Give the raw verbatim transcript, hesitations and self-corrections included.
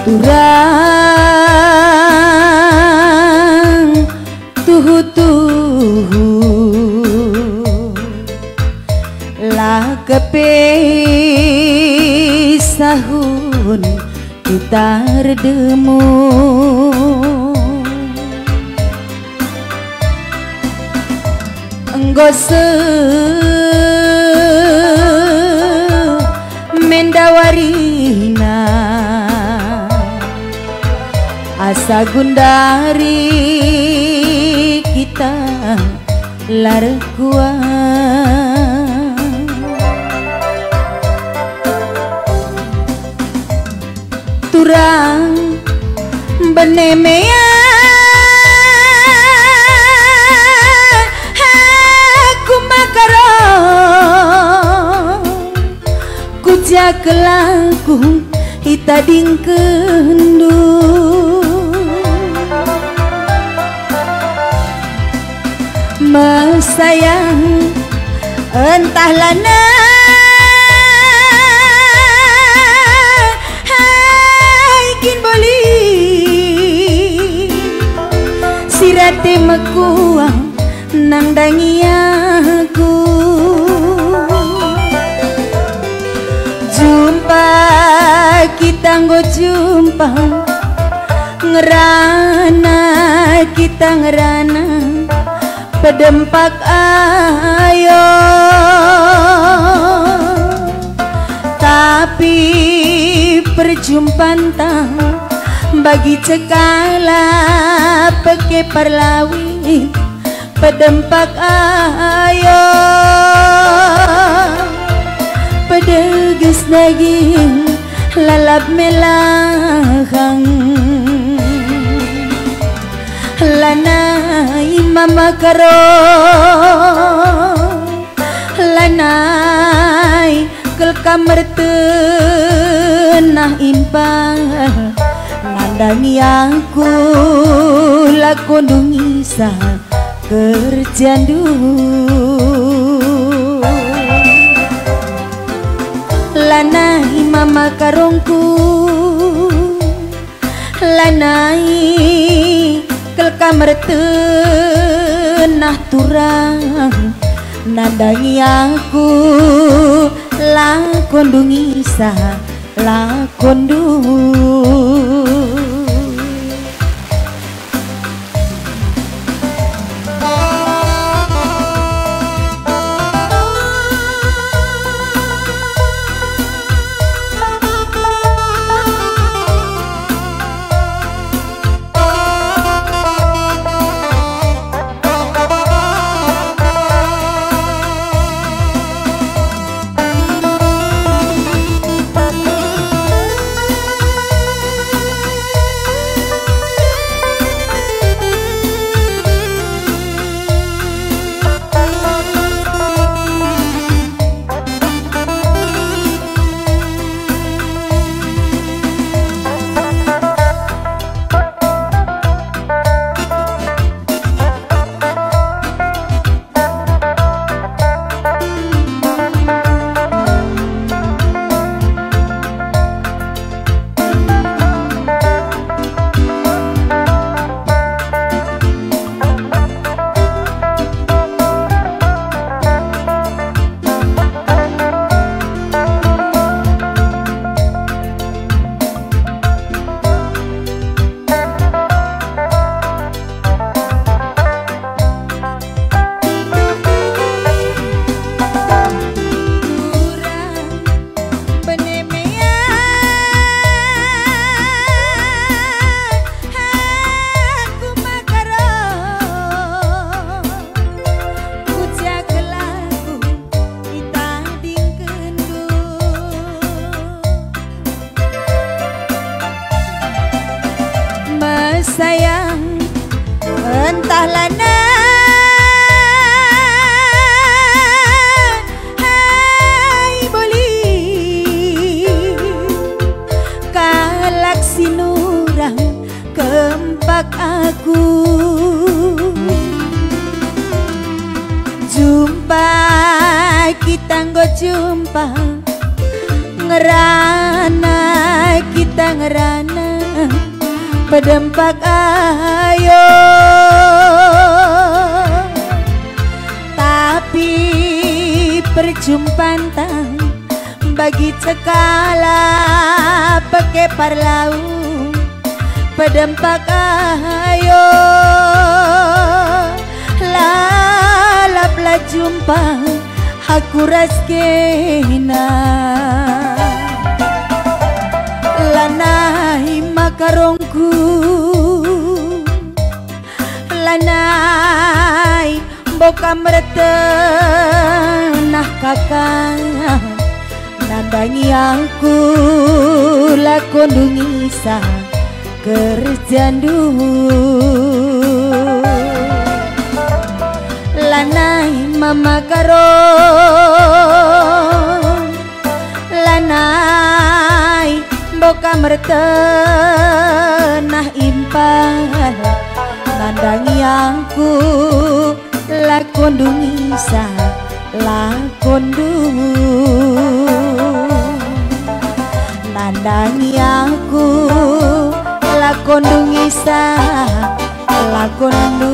Turang tuhu-tuhu, la kepisahun kita erdemu. Enggo seh mendawarina, asa gundari kita la reh kuah. Turang bene mea, aku makaro, ku ja kel aku itadingkenndu. Mesayang, entah lanai kin boli, si rate mekuah nandangi aku. Jumpa kita enggo jumpa, ngerana kita ngerana, pedempak ayo. Tapi perjumpanta bagi cekala peke parlawi, pedempak ayo, pedeges daging lalap melahang. Lanai mama karo, lanai kel kam ertenah impal, nandangi aku lako ndungi sa kerjandu. Lanai mama karongku, lanai kel kam ertenah turang, nandangi aku lako ndungi sa lakondu. Itadingkenndu. Mesayang, entah lanai, hai boli, kalak si nurang kempak aku. Jumpa kita enggo jumpa, ngerana kita ngerana, pedempak ayo, tapi perjumpanta bagi cekala peke parlau. Pedempak ayo, lalap la jumpa aku ras kena. Lanai makarongku, lanai mboka mertenah kaka, nandangi aku lakon dungisa kerjandu. Lanai mama karon, lanai mboka mertenah impal, nandangi aku lakon dungisa, lakon du. Nandangi aku lakon dungisa, lakon du.